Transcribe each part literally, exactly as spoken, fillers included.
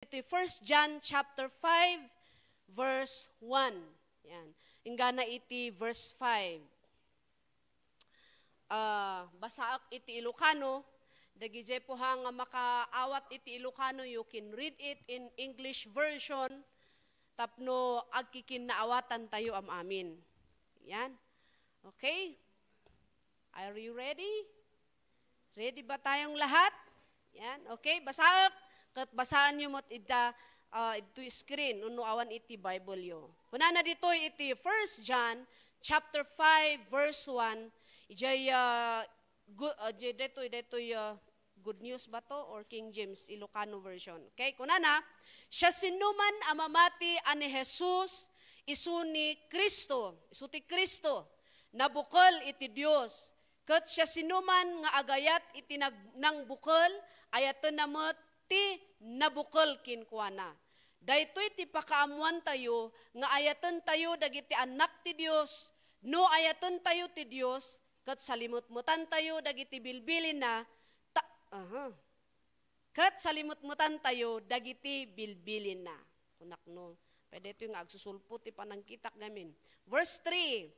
Iti First John chapter five, verse one. Yan. Inggana iti verse five. Ah, basaak iti Ilocano. Dagijay puha nga makaawat iti Ilocano, you can read it in English version tapno agkikinnaawatan tayo am-amin. Yan. Okay? Are you ready? Ready ba tayong lahat? Yan. Okay, basaak. Ket basaanyo met ida, ah, iti screen, wenno awan iti Bible yo. Kunana ditoy iti First John chapter five, verse one, ijay, ah, gu-, ah, ijay detoy, detoy, ah, Good News ba to or King James Ilocano version? Okay, kunana, siasinoman a mamati a ni Jesus isu ni Cristo, isu ti Cristo, nabukel iti Dios, ket siasinoman nga agayat iti nag-, nangbukel, ayatenna met ti nabukel kenkuana. Daytoy ti pakaammoantayo nga ayatentayo dagiti annak ti Dios, no ayatentayo ti Dios, ket salimetmetantayo dagiti bilbilinna, ta-, aha. Ket salimetmetantayo dagiti bilbilinna. Kunak no, pwede ito nga agsusulpo ti panangkitak gamin. Verse three,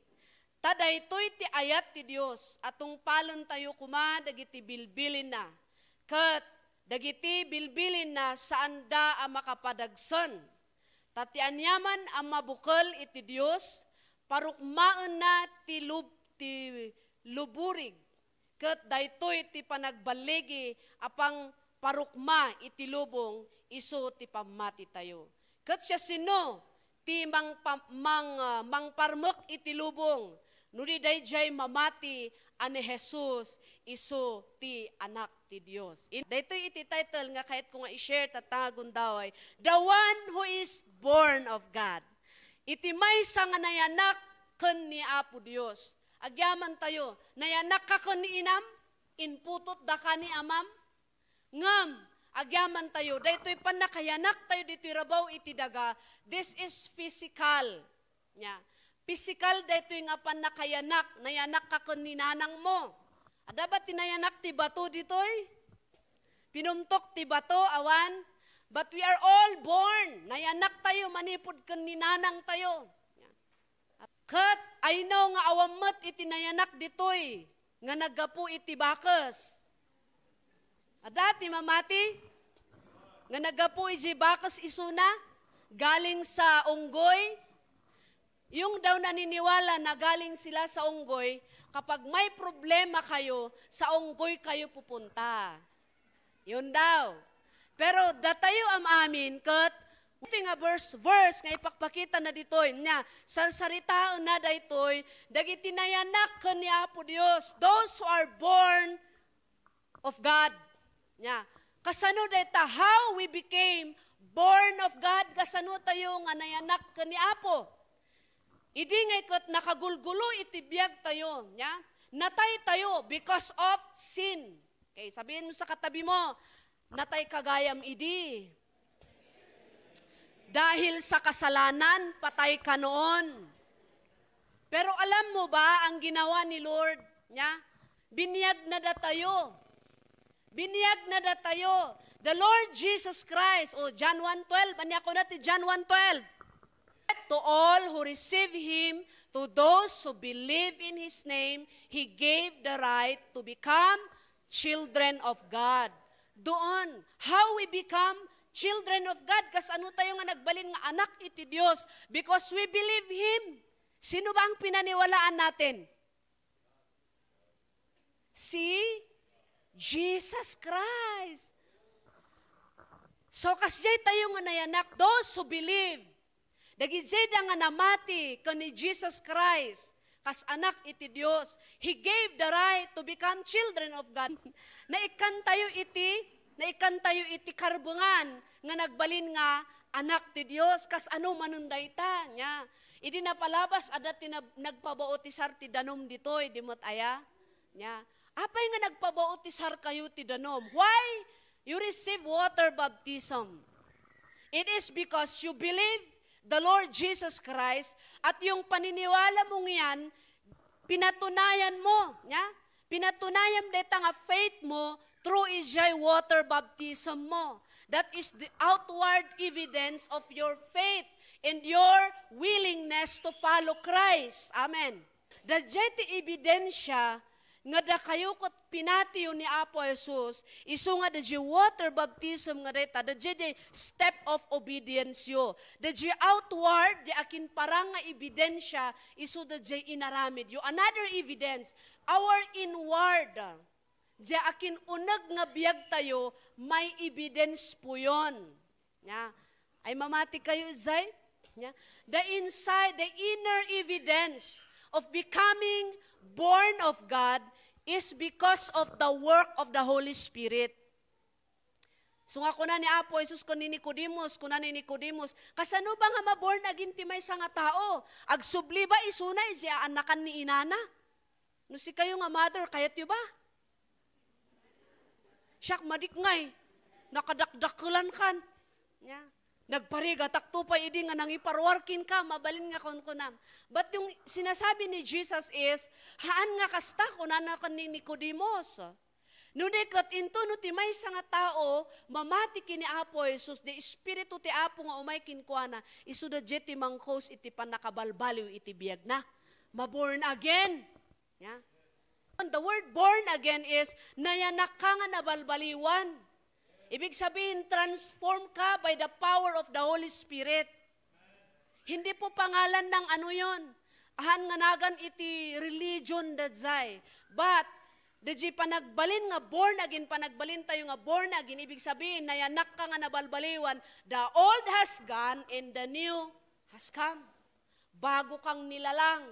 ta daytoy ti ayat ti Dios, a tungpalentayo koma dagiti bilbilinna. Ket dagiti bilbilinna saanda a makapadagsen. Ta ti aniaman a mabukel iti Dios, parukmaenna ti lub-, ti luburig. Ket daytoy ti panagballigi a pangparukma iti lubong isu ti pammatitayo. Ket siasino ti mangpa-, mang-, ah, mangparmek iti lubong no di daydiay mamati a ni Jesus isu ti Anak ti Dios? In-, daytoy iti title nga kayatko nga i-share tatta nga gundaway, the one who is born of God. Iti maysa nga nayanak ken ni Apo Dios. Agyamantayo, nayanakka ken ni inam? Inputotdaka ni amam? Ngem, agyamantayo, daytoy pannakayanaktayo ditoy rabaw iti daga, this is physical. Nya, physical daytoy nga pannakayanak, nayanakka ken ni nanangmo. Adda ba ti nayanak ti bato ditoy? Pinumtok ti bato, awan? But we are all born. Nayanaktayo manipud ken ni nanangtayo. Ket ayno nga awan met iti nayanak ditoy nga naggapu iti bakes. Adda ti mamati nga naggapu iti bakes isuna, galing sa unggoy. Yung daw naniniwala na galing sila sa unggoy, kapag may problema kayo, sa unggoy kayo pupunta. Yun daw. Pero datayo am-amin ket iti nga verse, verse nga ipakpakita na ditoy, nya, sarsaritaen na daytoy dagiti nayanak ken ni Apo Dios, those who are born of God. Nya, kasano dayta, how we became born of God? Kasano tayo nga nayanak ken ni Apo? Idi ngay ket nakagulgulo iti biag tayo, nya, natay tayo because of sin. Okay, sabihin mo sa katabi mo, "Natay ka gayam idi. Dahil sa kasalanan, patay ka noon." Pero alam mo ba ang ginawa ni Lord niya? Biniag na datayo. Biniag na datayo. The Lord Jesus Christ, o John one twelve, ania kuna ti John one twelve? To all who receive Him, to those who believe in His name, He gave the right to become children of God. Doon, how we become children of God? Kasano tayo nga nagbalin nga anak iti Dios? Because we believe Him. Sino ba ang pinaniwalaan natin? Si Jesus Christ. So, kasjay tayo nga nayanak, those who believe, dagijay da nga namati ken ni Jesus Christ kas anak iti Dios, He gave the right to become children of God. Naikkan tayo iti, naikkan tayo iti karbengan nga nagbalin nga anak ti Dios. Kasano manen dayta? Nya, idi napalabas, adda ti nab-, nagpabautisar ti danum ditoy, di met aya? Nya, apay nga nagpabautisar kayo ti danum? Why you receive water baptism? It is because you believe the Lord Jesus Christ, at yung paniniwala mo ngiyan, pinatunayan mo, nya? Pinatunayan dayta nga faith mo through ijay water baptism mo. That is the outward evidence of your faith and your willingness to follow Christ. Amen. Daydiay ti ebidensia nga dakayo ket pinatiyo ni Apo Jesus, isu nga daydiay water baptism nga dayta, daydiay step of obedience yo. Daydiay outward, di akinparang nga ebidensia, isu daydiay inaramid yo. Another evidence, our inward. Diay akin-uneg nga biag tayo, may evidence po yon. Nya, ay mamati kayo, izay? Nya, the inside, the inner evidence of becoming born of God is because of the work of the Holy Spirit. So nga kuna ni Apo Jesus kun ni Nicodemus, kuna ni Nicodemus, "Kasano ba nga maborn again ti maysa nga tao? Agsubli ba isuna iti aanakan ni inana?" No sikayo nga mother, kayatyo ba? Siak, madik ngay. Nakadakdakkelan kan. Nya. Nagparigatak to pay idi nga nangiparuar kenka, mabalin nga kunkunam. But yung sinasabi ni Jesus is, haan nga kasta, kunana kan ni Nicodemus. No di ket into no ti maysa nga tao mamati ken ni Apo Jesus, di Espiritu ti Apo nga umay kenkuana, isu daydiay ti mangkos iti pannakabalbaliw iti biagna. Ma-born again. Yeah? The word born again is nayanakka nga nabalbaliwan. Ibig sabihin, transform ka by the power of the Holy Spirit. Hindi po pangalan ng ano yon. Ahan nga nagan iti religion daydiay. But, daydiay panagbalin nga born again, panagbalin tayo nga born again, ibig sabihin, nayanakka nga nabalbaliwan, the old has gone and the new has come. Bago kang nilalang.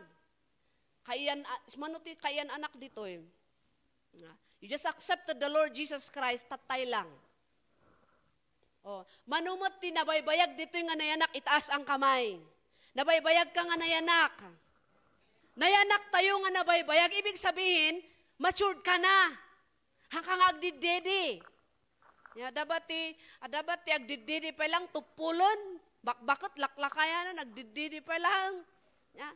Kaiyan, a-, mano ti kaiyan-anak ditoy? Nga, you just accepted the Lord Jesus Christ, tattay lang. Oh, mano met ti nabaybayag ditoy nga nayanak, itaas ang kamay. Nabaybayag ka nga nayanak. Nayanak tayo nga nabaybayag, ibig sabihin, matured ka na. Hangka nga agdiddidi. Ya, adda ba ti, adda ba ti agdiddidi pay lang, tuppulon, bakbaket, laklakayan, agdiddidi pay lang. Ya.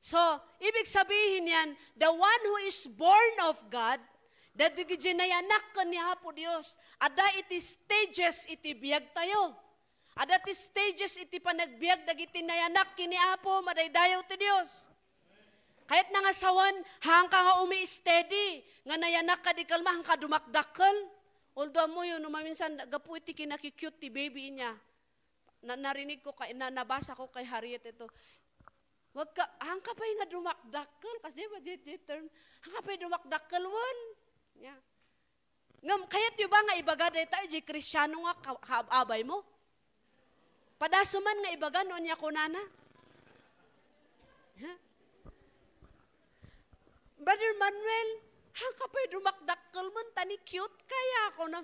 So, ibig sabihin yan, the one who is born of God, dagiti nayanak ken ni Apo Dios, adda iti stages iti biag tayo. Adda ti stages iti panagbiag dagiti nayanak ken ni Apo, madaydayaw ti Dios. Kayatna nga sawen, hangka nga umi-steady, nga nayanak ka di kalma, hangka dumakdakkel. Although ammoyo, no maminsan, gapu iti kinaki-cute ti baby niya. Na-, narinig ko kay, na-, nabasa ko kay Harriet ito. Wag ka, hangka pay nga dumakdakkel, kasi ba, jet, jet term, hangka pay dumakdakkel, wen. Yeah. Ngem, kayatyo ba nga ibaga dayta idiay Kristiano nga ka-, kaab-abay mo? Padasem man nga ibaga no ania kunana. Ha? Brother Manuel, hangka pay dumakdakkel man, ta ni cute kaya ako na.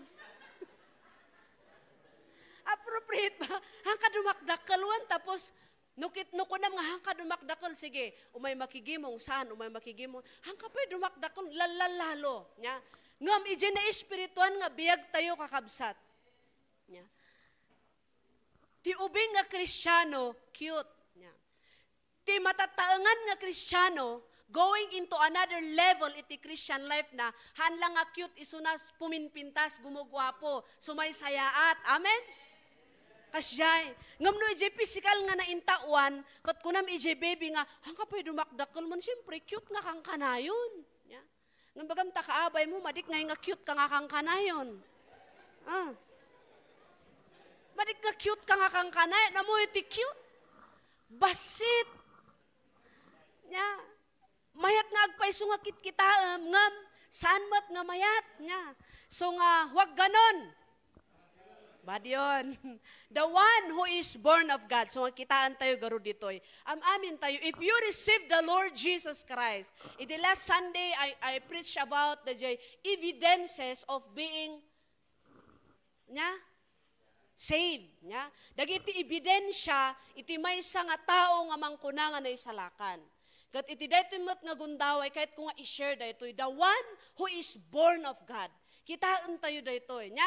Appropriate ba? Hangka dumakdakkel man, tapos, No kit-, no kunam nga, "Hangka dumakdakkel," sige, umay makigimong, saan, umay makigimong. Hangka pay dumakdakkel, lallallalo, nya. Ngem, idiay naespirituan nga biag tayo, kakabsat. Nya. Ti ubing nga Kristiano, cute, nya. Ti matataengan nga Kristiano, going into another level iti Christian life na, haan lang nga cute, isuna puminpintas, gumuguapo, sumaysayaat. Amen? Kasdiay. Ngem no idiay pisikal nga naintaoan, ket kunam idiay baby nga, "Hangka pay dumakdakkel man, siyempre, cute nga kankanayon." Nya? Ngem bagam ta kaabay mo, madik ngay nga cute ka nga kankanayon. Ah. Madik nga cute ka nga kankanayon. Ammoyo ti cute? Bassit. Nya? Mayat nga agpayso nga kitkitaem, ngem saan met nga mayat nga. So nga, huwag ganon. Badion. The one who is born of God. So nga, kitaan tayo garud ditoy. Am-amin tayo. If you receive the Lord Jesus Christ, in the last Sunday, I, I preach about the j-, evidences of being nya? Saved, nya? Dagiti ebidensia iti maysa nga tao nga mangkuna nga naisalakan. Ket iti daytoy met nga gundaway, kayatko nga i-share daytoy, the one who is born of God. Kitaen tayo daytoy, nya?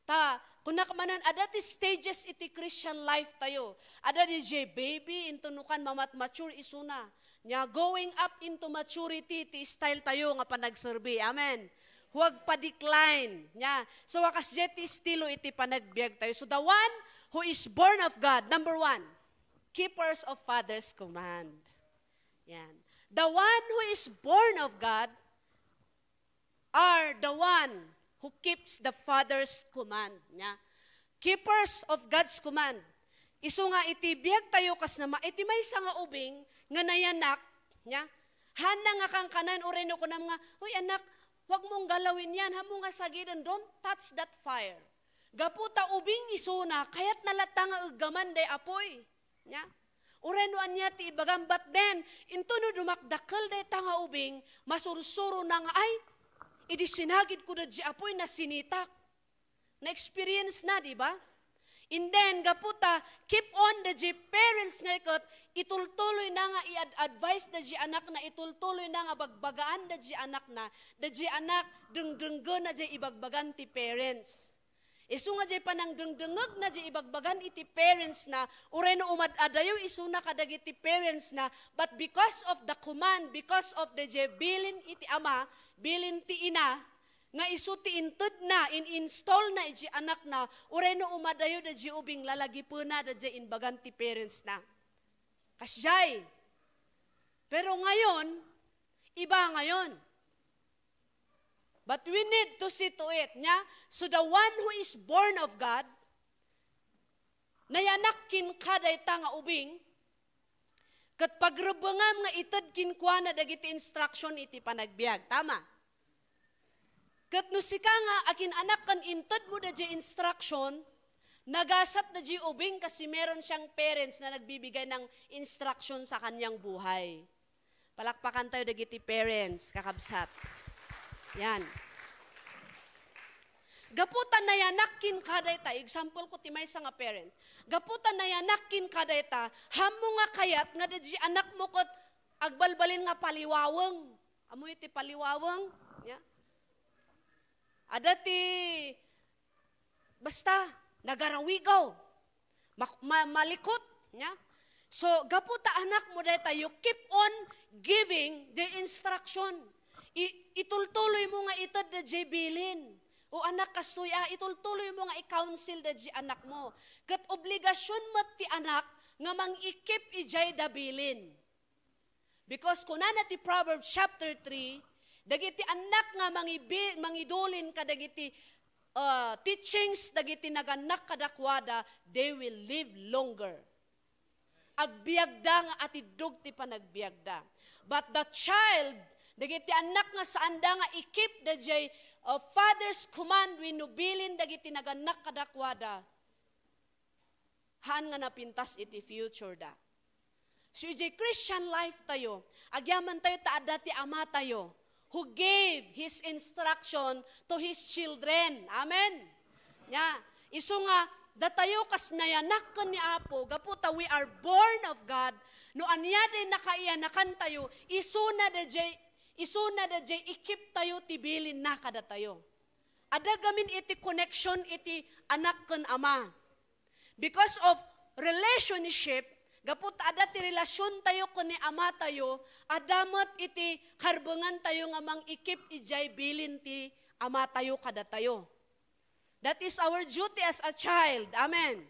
Ta, kunak manen, adda ti stages iti Christian life tayo. Adda di jay baby, into nukan mamat-, mature isuna. Nya, going up into maturity, ti style tayo nga panagserbi. Amen. Huwag pa-decline. Nya. So, kasdiay ti estilo iti panagbiag tayo. So, the one who is born of God, number one, keepers of Father's command. Yan. The one who is born of God are the one who keeps the Father's command. Nya. Keepers of God's command. Isu nga iti biag tayo kas nama, iti maysa nga ubing nga nayanak, nya. Hana nga kankanayon, uray no kunam nga, "Uy, anak, huwag mong galawin yan. Hamo nga sagiden, don't touch that fire." Gapu ta ubing isuna, kayatna latta nga eggaman day apoy. Nya? Uray no ania ti ibagam, but then, into no dumakdakkel dayta nga ubing, masursurona nga, "Ay, idi sinagidko daydiay apoy, nasinitak." Na-experience na, di ba? And then, gapu ta, keep on daydiay parents nga iket, itultuloyna nga i-ad-, advise daydiay anakna, itultuloyna nga bagbagaan daydiay anakna, daydiay anak, dengdenggena daydiay ibagbagan ti parents. Isu nga daydiay panangdengdengngegna daydiay ibagbagan iti parents na, uray no umad-adayo isuna kadagiti parents na, but because of the command, because of the daydiay bilin iti ama, bilin ti ina, nga isu ti intedna, in-installna iti anakna, uray no umadayo daydiay ubing, lalagipena daydiay imbagan ti parents na. Kasdiay. Pero ngayon, iba ngayon. But we need to see to it, nya? So the one who is born of God, nayanak kenka dayta nga ubing, ket pagrebbengam nga ited kenkuana dagiti instruction iti panagbiag. Tama? Ket no sika nga akin-anak ken intedmo daydiay instruction, nagasat daydiay ubing kasi meron siyang parents na nagbibigay ng instruction sa kanyang buhay. Palakpakan tayo dagiti parents, kakabsat. Yan. Gapu ta nayanak kenka dayta, example ko ti maysa nga parent. Gapu ta nayanak kenka dayta, hamo nga kayat nga daydiay anakmo ket agbalbalin nga paliwaweng. Ammoyo ti paliwaweng? Ya. Adda ti, basta, nagarawigaw. Ma-, ma-, malikot, nya? So, gapu ta anakmo dayta, you keep on giving the instruction. I-, itultuloymo nga ited daydiay bilin. O anak, kastoy a, itultuloymo nga i-counsel daydiay anakmo. Ket obligasion met ti anak nga mang-ikip idiay da bilin. Because kunana ti Proverbs chapter three, dagiti annak nga mangibi-, mangidulin kadagiti, uh, teachings dagiti nagannak kadakuada, they will live longer. Agbiagda nga atiddog ti panagbiagda. But the child, dagiti annak nga saanda nga ikip daydiay, uh, father's command wenno bilin dagiti nagannak kadakuada, haan nga napintas iti future da. So, idiay Christian life tayo, agyaman tayo ta adda ti Ama tayo who gave His instruction to His children. Amen? Nya, isu nga, datayo kas nayanak ken ni Apo, gapu ta we are born of God, no ania day nakaiyanakan tayo, isuna daydiay, isuna daydiay ikip tayo ti bilinna kadatayo. Adda gamin iti connection iti anak ken ama. Because of relationship, gapu ta adda ti relasion tayo ken ni Ama tayo, adda met iti karbengan tayo nga mang-ikip idiay bilin ti Ama tayo kadatayo. That is our duty as a child. Amen.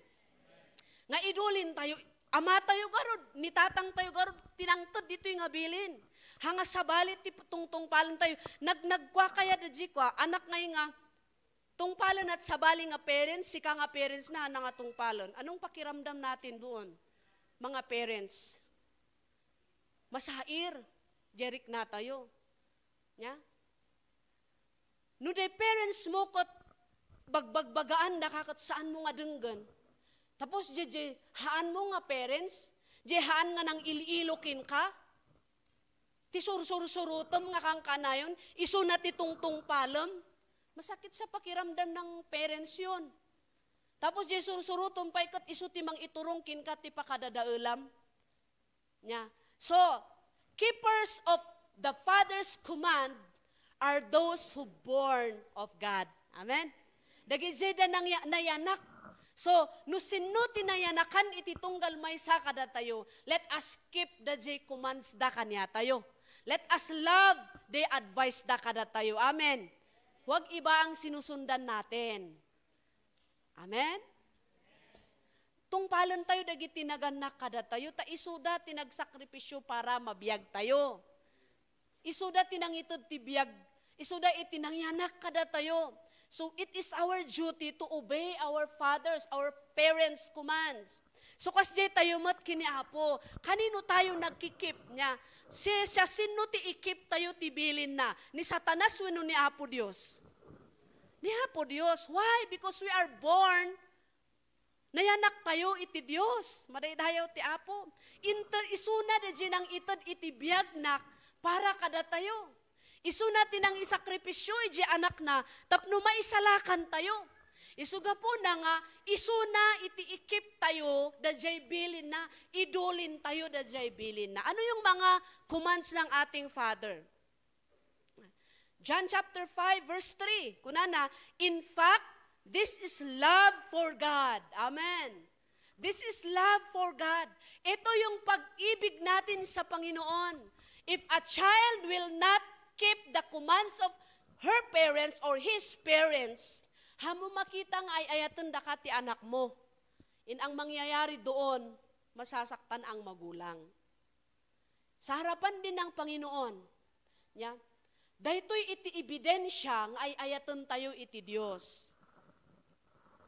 Nga idulin tayo, Ama tayo garud, ni Tatang tayo garud, ti nangted ditoy nga bilin. Haan nga sabali ti tungtungpalen tayo. Nag-, nagkua kaya daydiay kua, anak ngay nga, tungpalen at sabali nga parents, sika nga parents na, haan nga tungpalen. Anong pakiramdam natin doon, mga parents? Masair, diay rikna tayo. Nya? No diay parents mo ket bagbagbagaan daka ket saanmo nga denggen. Tapos diay, diay haanmo nga parents, diay haan nga nangil-ilo kenka, ti sursursurotem nga kankanayon, isuna ti tungtungpalem. Masakit sa pakiramdam ng parents yon. Tapos diay sursurotem pay ket isu ti mangiturong kenka ti pakadadaelam. Nya. So, keepers of the Father's command are those who born of God. Amen? Dagiti da nangya-, nayanak. So, no sinno ti nayanakan iti tunggal maysa kadatayo, let us keep the J commands da kaniatayo. Let us love the advice da kadatayo. Amen? Huwag iba ang sinusundan natin. Amen? Tungpalen tayo dagiti nagannak kadatayo, ta isuda ti nagsakripisyo para mabiag tayo. Isuda ti nangited ti biag, isuda iti nangianak kadatayo. So, it is our duty to obey our fathers, our parents' commands. So, kasdiay tayo met ken ni Apo. Kanino tayo nagkikip niya? Si, siasino ti ikip tayo ti bilinna? Ni Satanas wenno ni Apo Dios? Ni Apo Dios. Why? Because we are born, nayanak tayo iti Dios. Madaydayaw ti Apo. Inter, isuna daydiay nangited iti biagnak para kadatayo. Isuna ti nangisakripisyo idiay anakna tapno maisalakan tayo. Isu gapuna nga isuna iti ikip tayo daydiay bilinna, idulin tayo daydiay bilinna. Ano yung mga commands ng ating Father? John chapter five, verse three, kunana, "In fact, this is love for God." Amen. This is love for God. Ito yung pag-ibig natin sa Panginoon. If a child will not keep the commands of her parents or his parents, haan mo makita nga ay-ayaten daka ti anak mo. In ang mangyayari doon, masasaktan ang magulang. Sa harapan din ng Panginoon. Nya, daytoy iti ebidensya nga ay-ayaten tayo iti Dios.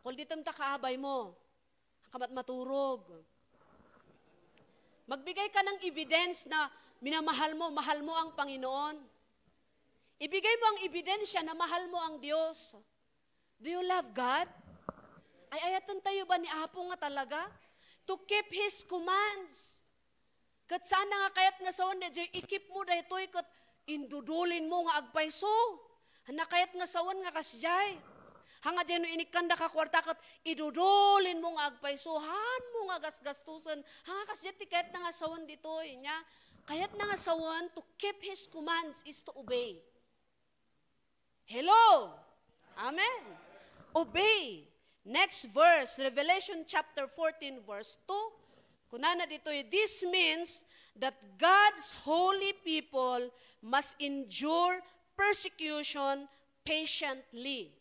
Kulditem ta kaabay mo, kamat maturog. Magbigay ka ng evidence na minamahal mo, mahal mo ang Panginoon. Ibigay mo ang ebidensya na mahal mo ang Dios. Do you love God? Ay-ayaten tayo ba ni Apo nga talaga? To keep His commands. Ket saan na nga kayat nga sawen daydiay ikip mo daytoy ket indudulin mo nga agpayso. Haan na kayat nga sawen nga kasdiay. Haan nga diay no inikkanda ka kuarta ket idudulin mo nga agpayso. Haan mo nga gasgastusen. Haan nga kasdiay ti kayat na nga sawen ditoy. Nya, kayat na nga sawen to keep His commands is to obey. Hello? Amen. Obey. Next verse, Revelation chapter fourteen, verse two. Kunana ditoy, "This means that God's holy people must endure persecution patiently,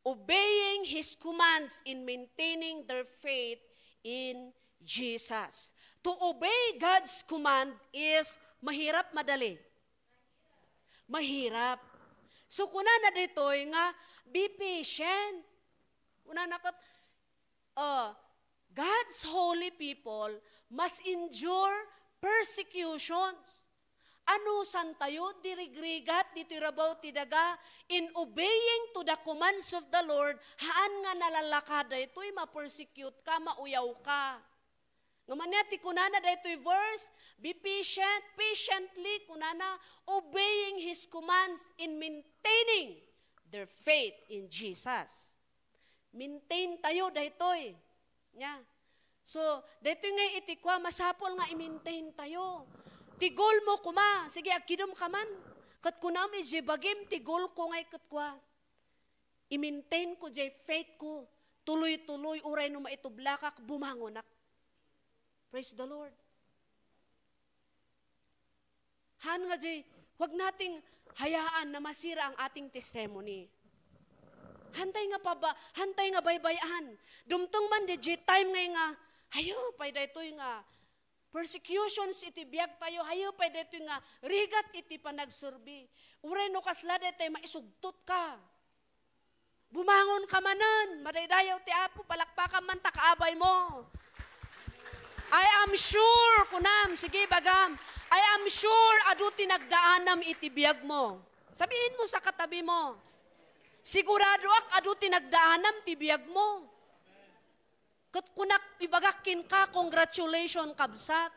obeying His commands in maintaining their faith in Jesus." To obey God's command is mahirap, madali? Mahirap. So, kunana ditoy nga, be patient. Kunana ket, uh, God's holy people must endure persecutions. Anusan tayo, di rigrigat, ditoy rabaw ti daga, in obeying to the commands of the Lord, haan nga nalalaka daytoy, ma-persecute ka, mauyaw ka. Ngem ania ti kunana daytoy verse, "Be patient, patiently," kunana, "obeying His commands in maintaining their faith in Jesus." Maintain tayo daytoy. Nya. So, daytoy nga iti kua, masapul nga i-maintain tayo. Ti goal mo koma, sige, agkidem ka man. Ket kunam, iti bagim, ti goal ko nga ket kua. I-maintain ko jay faith ko, tuloy-tuloy, uray no maitublakak, bumangonak. Praise the Lord. Han nga jay, huwag nating hayaan na masira ang ating testimony. Hantay nga paba, hantay nga baybay-an. Dumteng man di jay time ngay nga, ayo, pay daytoy nga, persecutions iti biag tayo, hayo pay daytoy nga rigat iti panagserbi. Uray no kasla daytoy maisugtot ka. Bumangon ka manen, madaydayaw ti Apo, palakpakan man ta kaabay mo. I am sure, kunam, sige, bagam, I am sure adu ti nagdaanam iti biag mo. Sabiin mo sa katabi mo, "Siguradoak adu ti nagdaanam ti biag mo." Ket kunak, ibagak kenka, congratulations, kabsat.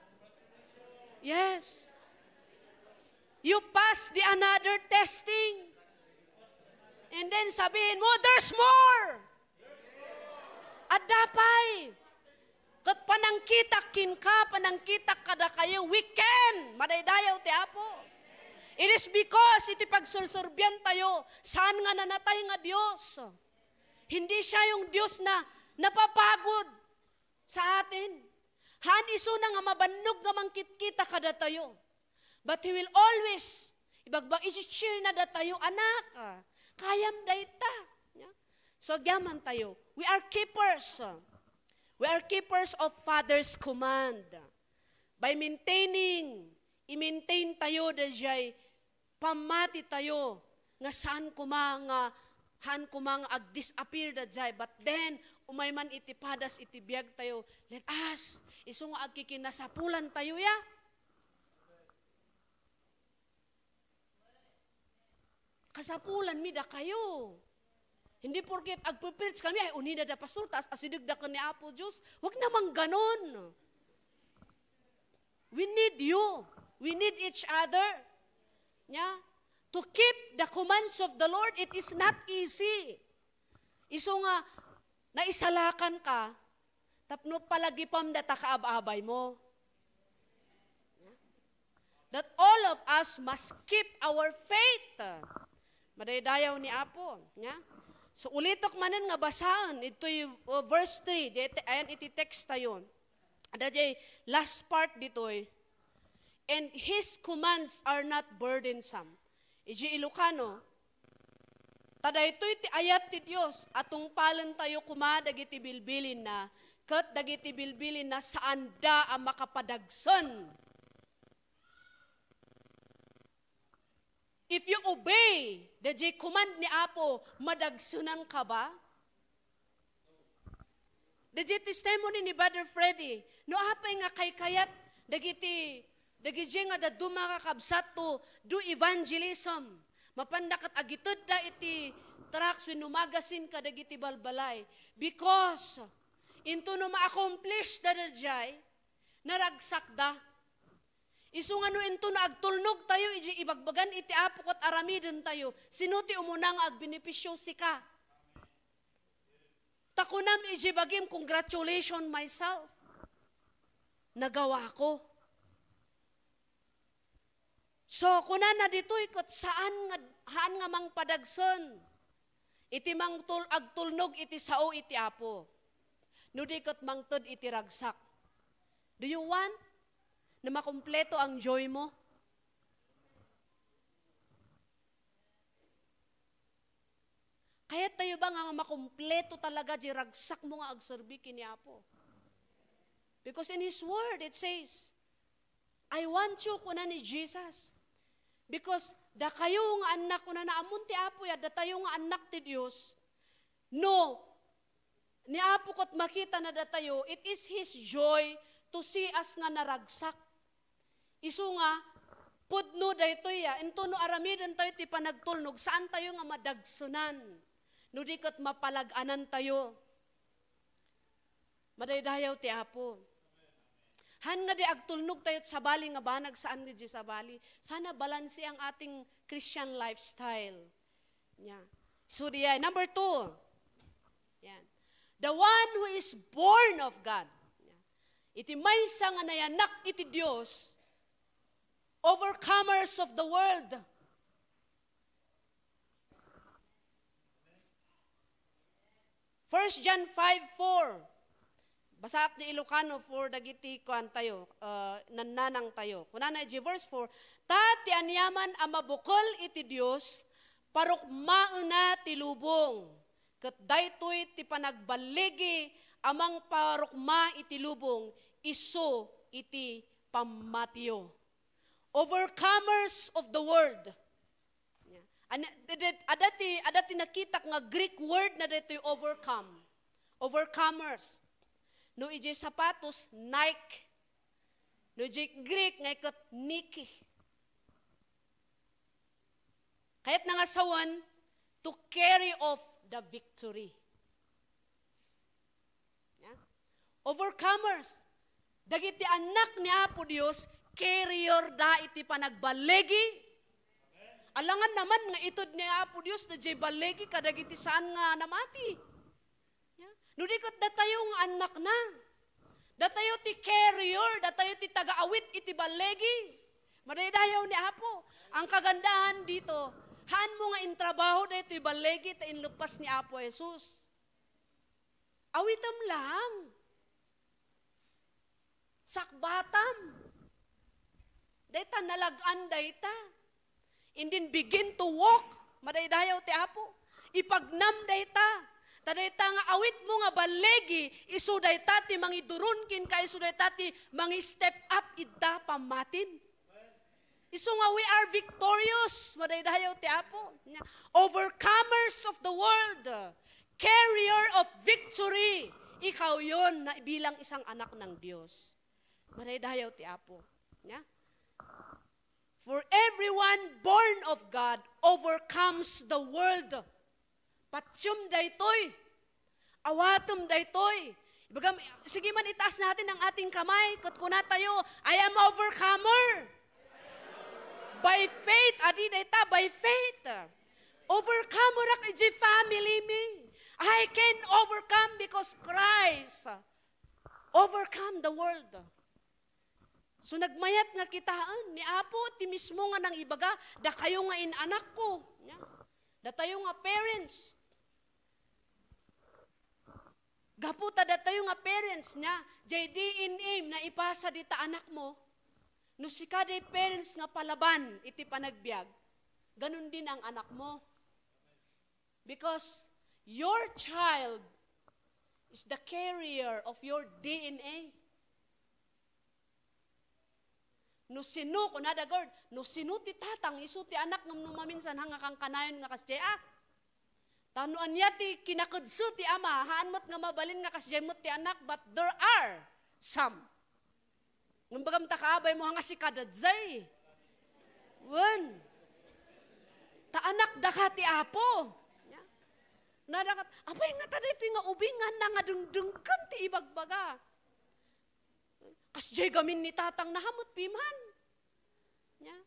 Yes. You pass the another testing. And then sabihin mo, "There's more! Adda pay!" Ket panangkitak kenka, panangkitak kadakayo, we can! Madaydayaw ti Apo. It is because iti pagserserbian tayo, saan nga nanatay nga Dios. Hindi siya yung Diyos na napapagod sa atin. Haan isuna nga mabannog nga mangkitkita kadatayo. But He will always, ibagba-, isi-share na datayo, "Anak, ah, Kayam dayta. Nya? So, agyaman tayo. We are keepers. We are keepers of Father's command. By maintaining, i-maintain tayo dayjay pammati tayo nga saan koma nga, haan koma nga ag-disappear dayjay. But then, umay man iti padas iti biag tayo, let us, isu nga agkikinasapulan tayo, ya. Kasapulan mi dakayo. Hindi porket agpe-preach kami, ay, unida da pastor, taas asideg da ken ni Apo Dios. Wag naman ganon. We need you. We need each other. Nya? To keep the commands of the Lord, it is not easy. Isu nga, naisalakan ka, tapno palagipem data kaab-abay mo. That all of us must keep our faith. Madaydayaw ni Apo, nya? So, ulitok manen nga basaen, itoy, uh, verse three, di iti, ayan iti text tayo. Ada jay last part ditoy. And His commands are not burdensome. Iji Ilocano, ta daytoy ti ayat ti Dios, a tungpalen tayo koma dagiti bilbilinna, ket dagiti bilbilinna saanda a makapadagsen. If you obey the command ni Apo, madagsenan ka ba? Dayjay testimony ni Brother Freddy, no apay nga kaykayat dagiti, dagiti nga dadduma nga kakabsat to do evangelism, mapanda ket agitedda iti tracts wenno magazine kadagiti balbalay. Because, into no ma-accomplish da dayjay, naragsakda. Isu nga no into no agtulnog tayo iti ibagbagan iti Apo ket aramiden tayo, sino ti umuna nga agbenepisio? Sika. Ta kunam iji bagim, "Congratulations myself. Nagawako." So, kunana ditoy ket saan nga, haan nga mangpadagsen iti mangtul-, agtulnog iti sao iti Apo. No di ket mangted iti ragsak. Do you want na makumpleto ang joy mo? Kayat tayo ba nga makumpleto talaga di ragsak mo nga agserbi ken ni Apo? Because in His Word, it says, "I want you," kuna ni Jesus. Because dakayo nga annak, kunana, ammon ti Apo ya, datayo nga annak ti Dios. No, ni Apo ket makitana datayo, it is His joy to see us nga naragsak. Isu nga, pudno daytoy ya, into no aramiden tayo ti panagtulnog, saan tayo nga madagsenan. No di ket mapalag-anan tayo. Madaydayaw ti Apo. Haan nga di agtulnog tayo sabali nga banag, saan nga di sabali. Sana balanse ang ating Christian lifestyle. Nya. So, diay, number two. Yan. The one who is born of God. Yan. Iti maysa nga nayanak iti Dios, overcomers of the world. First John five four. Basaak di Ilocano for dagiti kuan tayo, uh, nannanang tayo. Kunana iti verse four, "Ta ti aniaman a mabukel iti Dios, parukmaena ti lubong. Ket daytoy ti panagballigi a mangparukma iti lubong, isu iti pammatiyo." Overcomers of the world. Ania, ad-, ad-, adda ti, adda ti nakitak nga Greek word na daytoy overcome. Overcomers. No idiay sapatos, Nike. No idiay Greek nga iket Nike. Kayatna nga sawen, to carry off the victory. Ya? Overcomers. Dagiti annak ni Apo Dios, carrier da iti panagballigi. Alangan naman nga ited ni Apo Dios, dayjay balligi kadagiti saan nga namati. Ya? No di ket datayo nga annakna. Datayo ti carrier, datayo ti taga-awit iti balligi. Madaydayaw ni Apo. Ang kagandahan dito, haan mo nga intrabaho daytoy balligi ta inluppas ni Apo Jesus. Awitem lang. Sakbatam. Dayta, nalag-an dayta. And then begin to walk. Madaydayaw ti Apo. Ipagnam dayta. Ta dayta nga awitmo nga balligi, isu dayta ti mangiduron kenka, isu dayta ti mangi-step up ita pammatim. Isu nga we are victorious. Madaydayaw ti Apo. Nya, overcomers of the world. Carrier of victory. Ikaw yon na bilang isang anak ng Diyos. Madaydayaw ti Apo. Nya? For everyone born of God overcomes the world. Patiom daytoy. Awatem daytoy. Ibagam, sige man, itaas natin ang ating kamay. Ket kuna tayo, "I am overcomer." By faith, adi dayta, by faith. Overcomer ak iti family mi. I can overcome because Christ overcome the world. So, nagmayat nga kitaen ni Apo ti mismo nga nangibaga, "Dakayo nga in-anakko." Nya, datayo nga parents. Gapu ta datayo nga parents nya, jay D N A naipasa dita anakmo, no sika day parents nga palaban iti panagbiag, ganun din ang anak mo. Because your child is the carrier of your D N A. No sino, kunada, Gord, no sino ti tatang, isu ti anak, ngem no maminsan, ha, nga kankanayon nga kasdiay, ah. Ta no ania ti kinakedso ti ama, haan met nga mabalin nga kasdiay met ti anak, but there are some. Ngem bagam ta kaabay mo nga sika daydiay. Wen. Ta anak daka ti Apo. Nya. Nadakat, apay nga ta daytoy nga ubing nga nangadengdengken ti ibagbaga. Kasdiay gamin ni tatang na, hamut piman. Nya.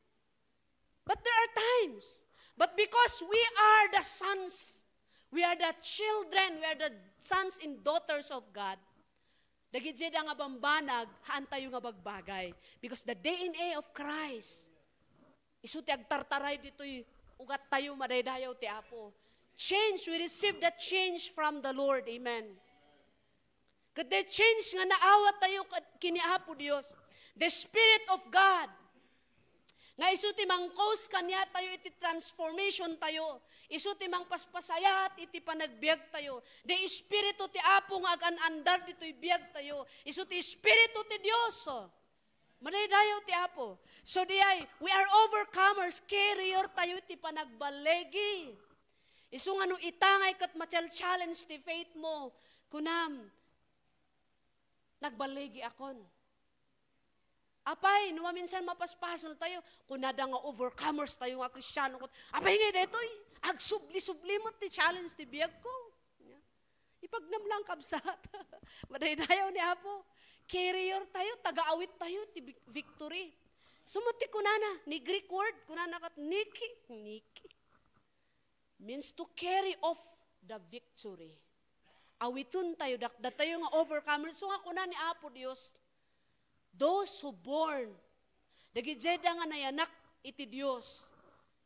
But there are times. But because we are the sons, we are the children, we are the sons and daughters of God, dagiti da nga bambanag, haantayo nga bagbagay. Because the D N A of Christ, isu ti agtartaray ditoy ugattayo, madaydayaw ti Apo. Change, we receive the change from the Lord. Amen. Ket the change nga naawat tayo kad-, kini Apo Dios, the Spirit of God, nga isu ti mangkos kaniatayo iti transformation tayo, isu ti mangpaspasayaat iti panagbiag tayo, the Espiritu ti Apo nga agan-andar ditoy biag tayo, isu ti Espiritu ti Dios. Madaydayaw ti Apo. So, diay, we are overcomers, carrier tayo iti panagballigi. Isu nga no ita ngay ket machal-challenge ti faith mo, kunam, "Nagballigi akon." Apay, no maminsan mapaspasel tayo, kunada nga overcomers tayo nga Kristiano, ket, apay ngay daytoy? Agsubli-subli met ti challenge ti biagko. Nya. Ipagnam lang, kabsat. Madaydayaw ni Apo. Carrier tayo, taga-awit tayo ti vic-, victory. Isu met ti kunana, ni Greek word, kunana kat Nike, Nike. Means to carry off the victory. Awiten tayo, dak-, datayo nga overcomers. So nga kuna ni Apo Dios, those who born, dagiti da nga nayanak iti Dios,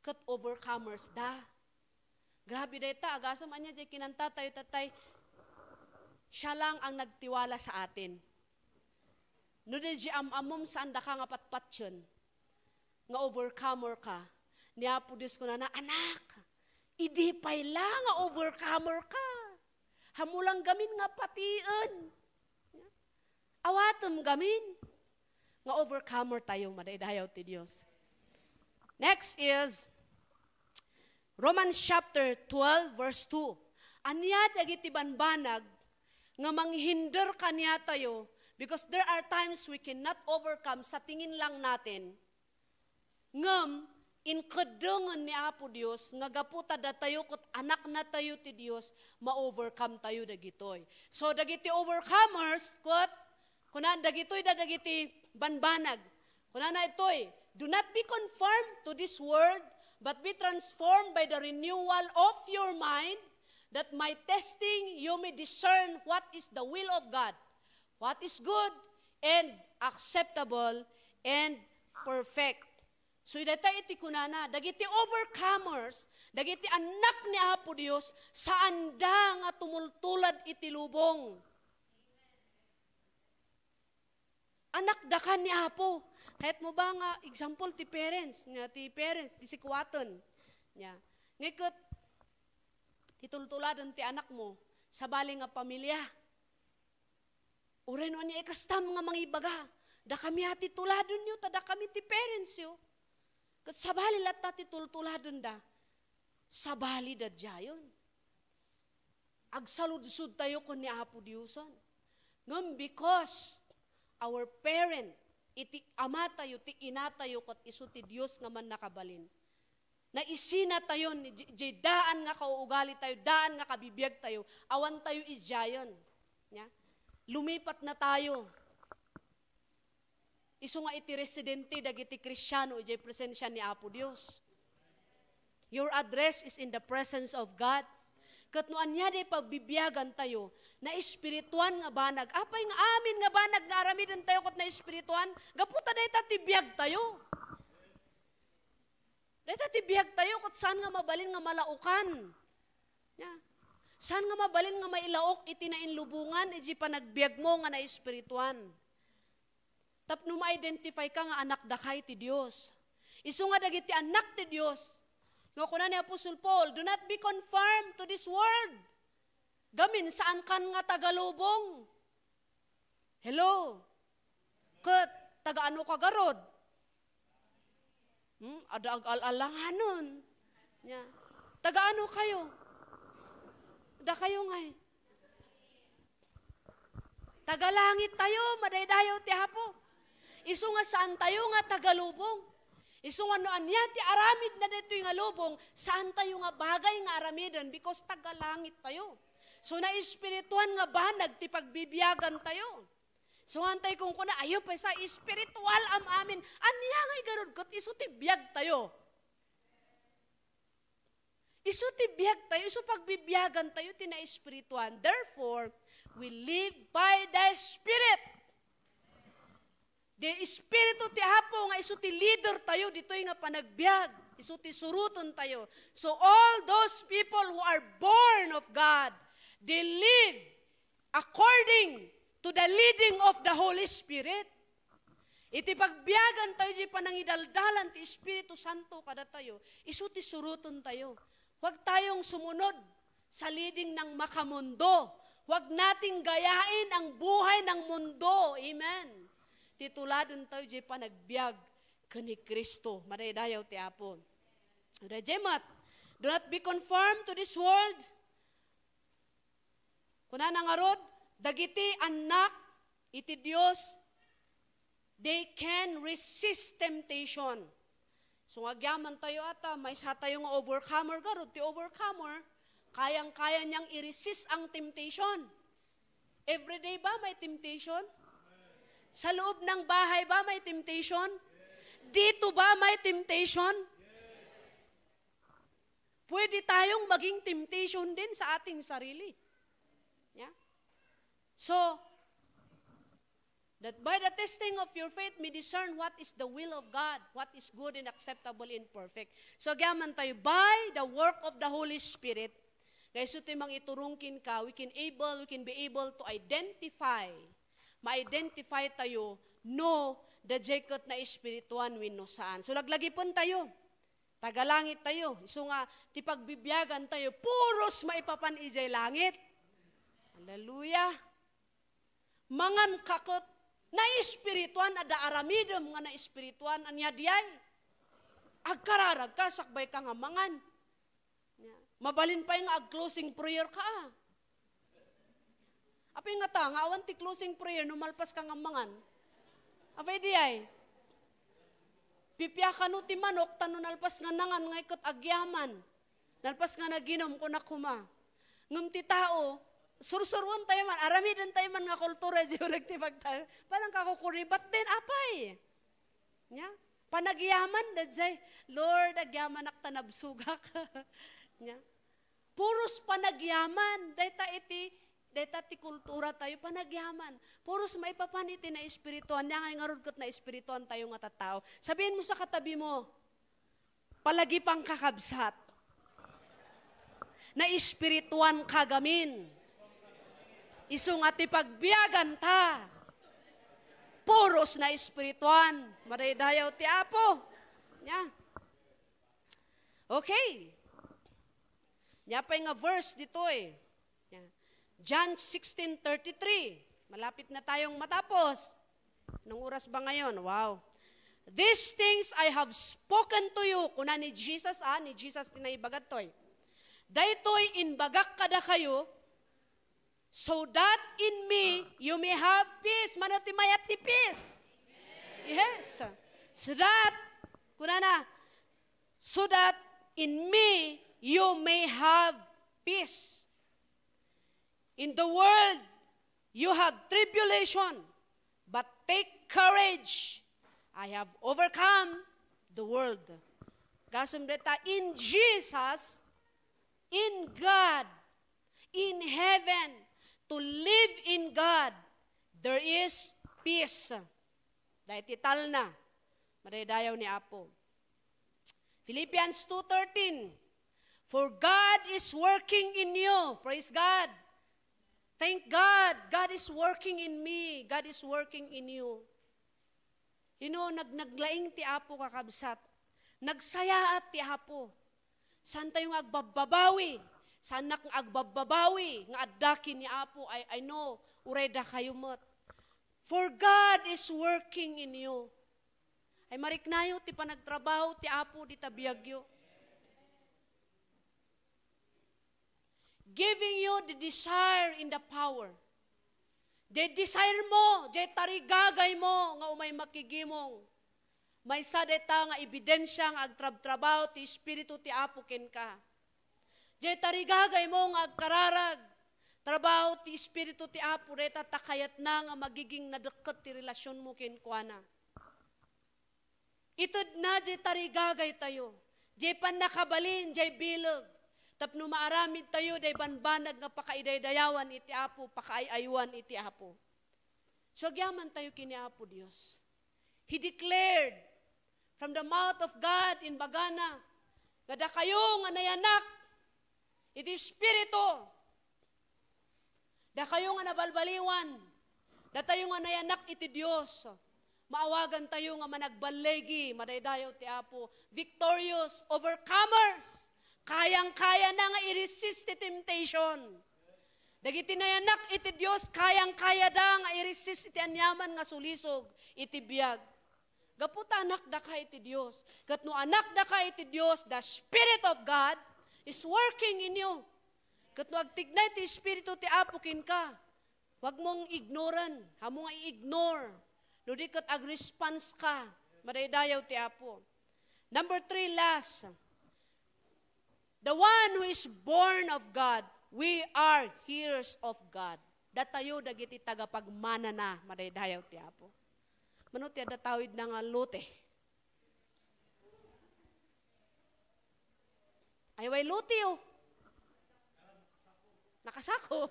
ket overcomers da. Grabe dayta, agasem, ania jay kinanta tayo, tatay, "Siya lang ang nagtiwala sa atin." No, di di am-amom, saan daka nga patpatien nga overcomer ka. Ni Apo Dios kunana, "Anak, idi pay la nga overcomer ka. Hamulang gamin nga patien. Awatem gamin." Nga overcomer tayo, madaydayaw ti Dios. Next is Romans chapter twelve, verse two. Ania dagiti banbanag nga manghinder kaniatayo, because there are times we cannot overcome sa tingin lang natin. Ngem, inkeddengen ni Apo Dios nga gapu ta datayo ket anaknatayo ti Dios, ma-overcome tayo dagitoy. So, dagiti overcomers, ket, kuna, dagitoy da dagiti banbanag. Kunana itoy, "Do not be conformed to this world, but be transformed by the renewal of your mind, that my testing you may discern what is the will of God, what is good and acceptable and perfect." So, dayta iti kunana, dagiti overcomers, dagiti annak ni Apo Dios, saanda nga tumultulad iti lubong. Anak daka ni Apo. Kayat mo ba nga, example, ti parents, nga ti parents, ti sikuaten. Nya. Ngay ket, ti tultuladen ti anakmo, sabali nga pamilia. Uray no ania ikastam nga mangibaga, dakami a ti tuladenyo, ta dakami ti parentsyo. Ket sabali latta ti tultuladenda, sabali dadiayon. Agsaludsodtayo ken ni Apo Diosen. Ngem because our parent, iti amatayo, ti inatayo, ket isu ti Dios nga mannakabalin, naisinatayon, di, di daan nga kauugalitayo, daan nga kabibiagtayo, awantayo idiayen. Nia? Lumipatnatayo. Isu nga iti residente dagiti Kristiano idiay presensia ni Apo Dios. Your address is in the presence of God. Ket no ania diay pagbibiagantayo, naespirituan nga banag. Apay nga amin nga banag nga aramidentayo ket naespirituan? Gapu ta dayta ti biagtayo. Dayta ti biagtayo ket saan nga mabalin nga malaukan. Nia? Saan nga mabalin nga mailaok iti nainlubongan iti panagbiagmo nga naespirituan? Tapno ma-identify ka nga anak daka iti Dios. Isu nga dagiti anak ti Dios, nga kuna ni Apostol Paul, "Do not be conformed to this world." Gamin, saankan nga tagalubong. Hello? Ket, taga ano ka garud? Hmm? Ada ag-al-alanganon. Nia. Taga ano kayo? Da kayo ngay. Taga langit tayo, madaydayaw ti Apo. Isu nga saan tayo nga tagalubong. Isu nga no ania ti aramidna daytoy nga lubong, saan tayo nga bagay nga aramiden because taga langit tayo. So, naespirituan nga banag ti pagbibiagantayo. So, antay kunkuna, ayo pay sa espiritual am amin. Ania ngay garud ket isu ti biagtayo? Isu ti biagtayo, isu pagbibiagantayo ti naespirituan. Therefore, we live by the Spirit. Di Espiritu ti Apo nga isu ti leader tayo ditoy nga panagbiag, isu ti suroten tayo. So all those people who are born of God, they live according to the leading of the Holy Spirit. Iti pagbiagan tayo di panangidaldalan ti Espiritu Santo kadatayo, isu ti suroten tayo. Huwag tayong sumunod sa leading ng makamundo. Huwag nating gayain ang buhay ng mundo. Amen. Tituladen tayo di panagbiag ken ni Cristo. Madaydayaw ti Apo. Daydiay met, "Do not be conformed to this world." Kunana ngarud, dagiti annak iti Dios, they can resist temptation. So, nga agyaman tayo ata, maysa tayo nga overcomer garud. Ti overcomer, kayang-kaya niyang i-resist ang temptation. Everyday ba may temptation? Sa loob ng bahay ba may temptation? Dito ba may temptation? Pwede tayong maging temptation din sa ating sarili. Yeah? So, that by the testing of your faith may discern what is the will of God, what is good and acceptable and perfect. So, agyaman tayo, by the work of the Holy Spirit, nga isu ti mangiturong kenka, we can able, we can be able to identify, ma-identify tayo, no, daydiay ket naespirituan wenno saan. So, laglagipen tayo. Taga langit tayo. Isu nga, ti pagbibiagan tayo, puros maipapan idiay langit. Hallelujah. Mangan ka ket, naespirituan, adda aramidem nga naespirituan, ania diay? Agkararag ka, sakbay ka nga mangan. Nia. Mabalin pay nga ag-closing prayer ka, ah. Apay ngata, nga awan ti closing prayer no malpas ka nga mangan? Apay diay? Pipia kano ti manok, ta no nalpas nga nangan, ngay ket agyaman. Nalpas nga naginom, kuna koma. Ngem ti tao, sursuroen tayo man, aramiden tayo man nga kultura, di urek ti pagtayo. Parang kakukuribat din, apay. Nia? Panagyaman, daydiay, "Lord, agyamanak ta nabsogak." Nia? Puros panagyaman, dayta iti, dayta ti kultura tayo, panagyaman. Puros maipapan iti naespirituan, nia ngay ngarud ket naespirituan tayo nga tattao. Sabihin mo sa katabi mo, "Palagipang kakabsat, naespirituan ka gamin. Isu nga ti pagbiagan ta, puros naespirituan." Madaydayaw ti Apo. Nia? Okay. Nia pay nga verse ditoy. Nia. John sixteen thirty-three. Malapit na tayong matapos. Anong oras ba ngayon? Wow. "These things I have spoken to you," kuna ni Jesus, ah, ni Jesus ti naibaga toy. "Daytoy imbagak kadakayo, so that in me you may have peace." Mano ti mayat ti peace? Yes. So that, kunana, "So that in me you may have peace. In the world you have tribulation, but take courage. I have overcome the world." Gasum deta, in Jesus, in God, in heaven, to live in God, there is peace. Dayta ti talna, madaydayaw ni Apo. Philippians two thirteen, "For God is working in you." Praise God. Thank God. God is working in me. God is working in you. You know, nag-, naglaing ti Apo, kakabsat. Nagsayaat ti Apo. Saan tayo nga agbabbabawi? Saanak nga agbabbabawi nga adda ken ni Apo? I, I know, uray dakayo met. "For God is working in you." Ay, mariknayo ti panagtrabaho ti Apo dita biagyo. Giving you the desire in the power. Jay desire mo, jay tarigagay mo nga umay makigimong. Maysa dayta nga ebidensya nga agtrabtrabaho ti Espiritu ti Apo kenka. Jay tarigagay mo nga agkararag. Trabaho ti Espiritu ti Apo, dayta ta kayatna nga magiging nadekket ti relasionmo kenkuana. Itedna jay tarigagay tayo, jay pannakabalin, jay bileg, tapno maaramid tayo day banbanag nga pakaidaydayawan iti Apo, pakaay-aywan iti Apo. So, agyaman tayo ken ni Apo Dios. He declared from the mouth of God, imbagana, nga dakayo nga nayanak iti Espiritu, dakayo nga nabalbaliwan, datayo nga nayanak iti Dios, maawagan tayo nga managballigi, madaydayaw ti Apo, victorious, overcomers. Kayang-kaya na nga i-resist ti temptation. Dagiti nayanak iti Dios, kayang-kaya da nga i-resist iti aniaman nga sulisog iti biag. Gapu ta anakdaka iti Dios. Ket no anakdaka iti Dios, the Spirit of God is working in you. Ket no agtignay ti Espiritu ti Apo kenka, huwag mong ignoran. Haanmo nga i-ignore. No di ket ag-response ka, madaydayaw ti Apo. Number three, last. The one who is born of God, we are heirs of God. Datayo dagiti tagapagmanana, madaydayaw ti Apo. Mano ti adda tawidna nga lote? Ay, way lote, oh. Nakasako.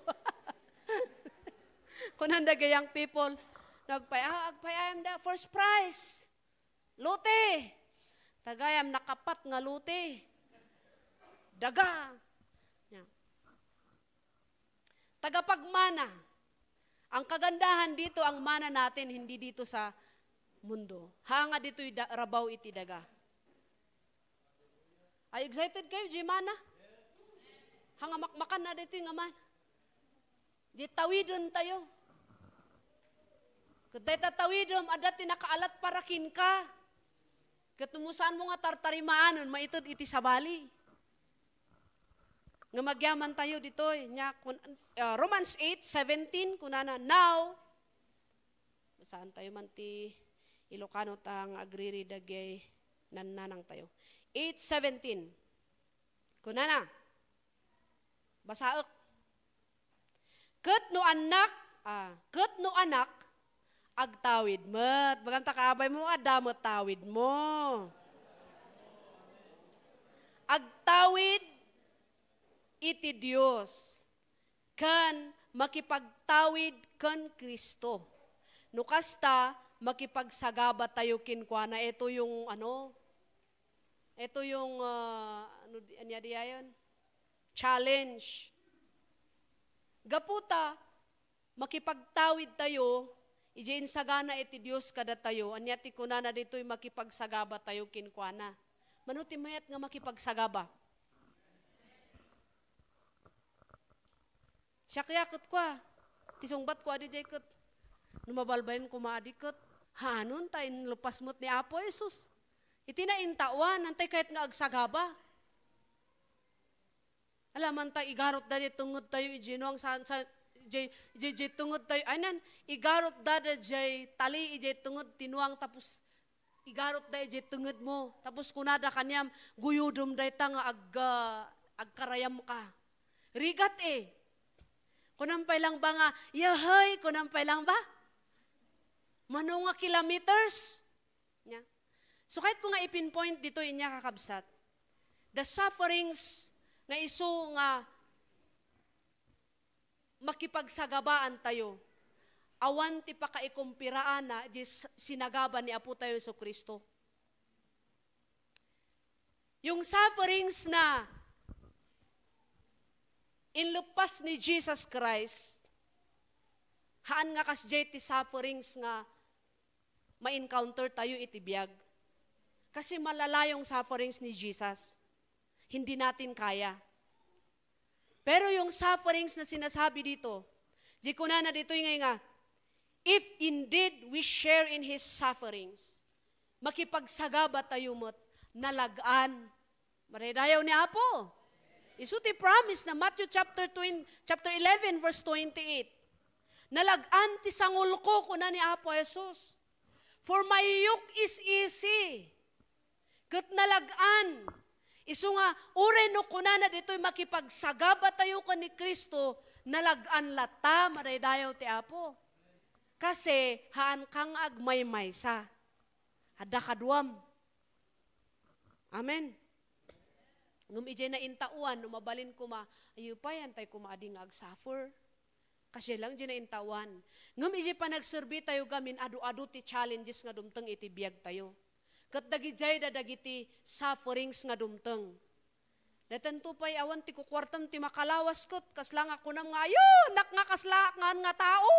Kunan dagiti young people, nagpay-, ah, agpay-, I am the first prize. Lote. Tagayam nakapat nga lote. Daga. Nia. Tagapagmana. Ang kagandahan dito, ang mana natin, hindi dito sa mundo. Ha nga ditoy da-, rabaw iti daga. Ay, excited kayo, jay mana? Ha nga makmakan na ditoy nga mana. Jay tawiden tayo. Ket dayta tawidem, adda ti nakaalat para kenka. Ket no saan mo nga tartarimaanen, maited iti sabali. Nga agyaman tayo ditoy. Nia, kun-, ah, Romans eight seventeen, kunana, now, saan tayo man ti Ilocano ta nga agriri dagiti nannanang tayo. Eight seventeen. Kunana, basaek. Ket no annak, ah, ket no anak, agtawid met. Bagamta kaabay mo, adda met tawid mo. Agtawid iti Dios, ken makipagtawid ken Cristo. No kasta, makipagsagaba tayo kenkuana. Ito yung ano, ito yung, ah, ano di, ania diay ayan? Challenge. Gapu ta, makipagtawid tayo, idiay insagana iti Dios kadatayo, ania ti kunana ditoy makipagsagaba tayo kenkuana? Mano ti mayat nga makipagsagaba? Siak ya ket kua, ti sungbat ko adi jay ket, no mabalbalin koma adi ket, haanon ta inlepas met ni Apo Jesus. Iti naintaoan, antay kayat nga agsagaba. Alamanta, igarot da di tungod tayo, ijay nuang sa, sa, jay, jay, jay tungod tayo, ay nan, igarot da da jay tali, ijay tungod ti nuang, tapos igarot da ijay tungod mo. Tapos kuna da kaniam, guyodem dayta nga ag-, ah, agkarayam ka. Rigat eh. Kunam pay lang ba nga, yahay, kunam pay lang ba? Mano nga kilometers? Nya. So, kahit ko nga ipinpoint dito, inya kakabsat, the sufferings nga isu nga makipagsagabaan tayo, awan ti pakaikumpiraanna di s-, sinagaba ni Apo tayo Jesu-Cristo. Yung sufferings na inlepas ni Jesus Christ, haan nga kasjay ti sufferings nga ma-encounter tayo iti biag. Kasi malala yung sufferings ni Jesus. Hindi natin kaya. Pero yung sufferings na sinasabi dito, di kunana ditoy nga nga, "If indeed we share in His sufferings," makipagsagaba tayo met, nalag-an. Maraydayaw ni Apo. Isu ti promise na Matthew chapter twenty, chapter eleven, verse twenty-eight. "Nalag-an ti sangulko," kuna ni Apo Jesus. "For my yoke is easy." Ket nalag-an. Isu nga, uray no kunana ditoy makipagsagaba tayo ken ni Cristo, nalag-an latta, madaydayaw ti Apo. Kasi, haan ka nga agmaymaysa. Adda kaduam. Amen. Ngem ijay naintaoan, no mabalin koma, ayo pay, antay koma adi nga agsuffer. Kasdiay lang di naintaoan. Ngem ijay panagserbi tayo gamin, adu-adu ti challenges nga dumteng iti biag tayo. Ket dagijay da dagiti sufferings nga dumteng. Daytanto pay awan ti kukuartam ti makalawas ket kasla nga kunam nga, "Ayo, nak nga kasla nga, nga tao."